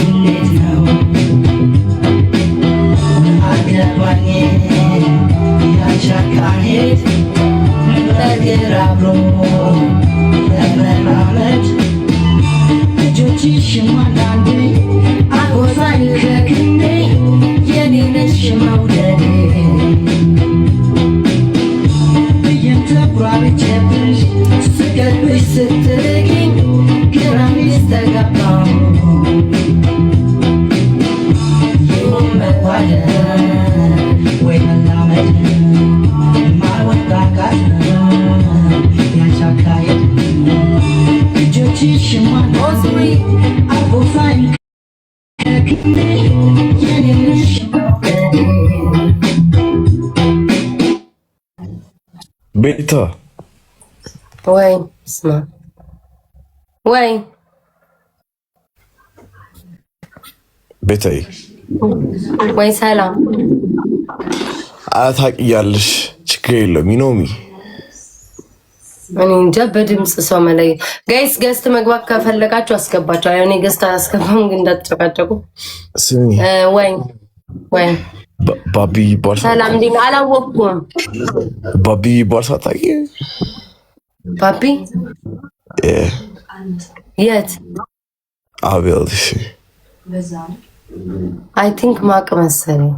እንዴት ነው አገባኝ ያንቺ አካሄድ፣ በእግር አብሮ ለመራመድ እጆችሽም አንዳንዴ አጎዛኝ ከክንዴ፣ የኔ ነሽ መውደዴ ብዬም ተኩራርቼብሽ ስቀርብሽ ስትርቂኝ ግራ ተጋባሁ። ይሁን መዋደድ ወይ መላመድ፣ ማወጣቃት ያንቺ አካሄድ እጆችሽም አንዳንዴ አጎዛኝ ከክንዴ፣ የኔ ነሽ መውደዴ። ቤታ። ወይ ስማ ወይ። ቤታዬ። ወይ ሰላም። ታውቂያለሽ፣ ችግር የለውም you know me። እኔ እንጃ በድምፅ ሰው መለየት። Guys፣ guest መግባት ከፈለጋችሁ አስገባቸው። አይ እኔ guest አያስገባም፣ ግን እንዳትጨቃጨቁ። ስሚ። ወይ ወይ። ባቢ ይባል። ሰላም፣ እንዴት ነው? አላወቅኩም። ባቢ ይባል ሳታውቂ? ባቢ የት? አቤል፣ እሺ። I think ማቅ መሰለኝ።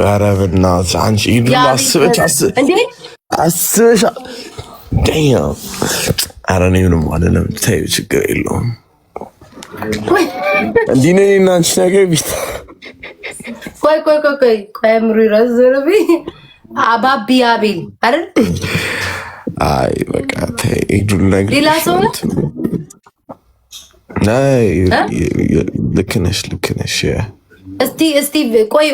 ኧረ በእናትሽ አንቺ ይሄን አስበሽ አስበሽ። Damn፣ ኧረ እኔ ምንም አልልም። ተይው፣ ችግር የለውም። እንዲህ ነው የእኔና አንቺ ነገር ቢታ። ቆይ ቆይ ቆይ ቆይ ቆይ፣ አእምሮ ይረዝርብኝ። አባቢ አቤል አይደል? አይ በቃ ተይ፣ ሄዱን ነገር ሌላ ሰው ነው? አይ ልክ ነሽ፣ ልክ ነሽ። እስቲ እስቲ ቆይ።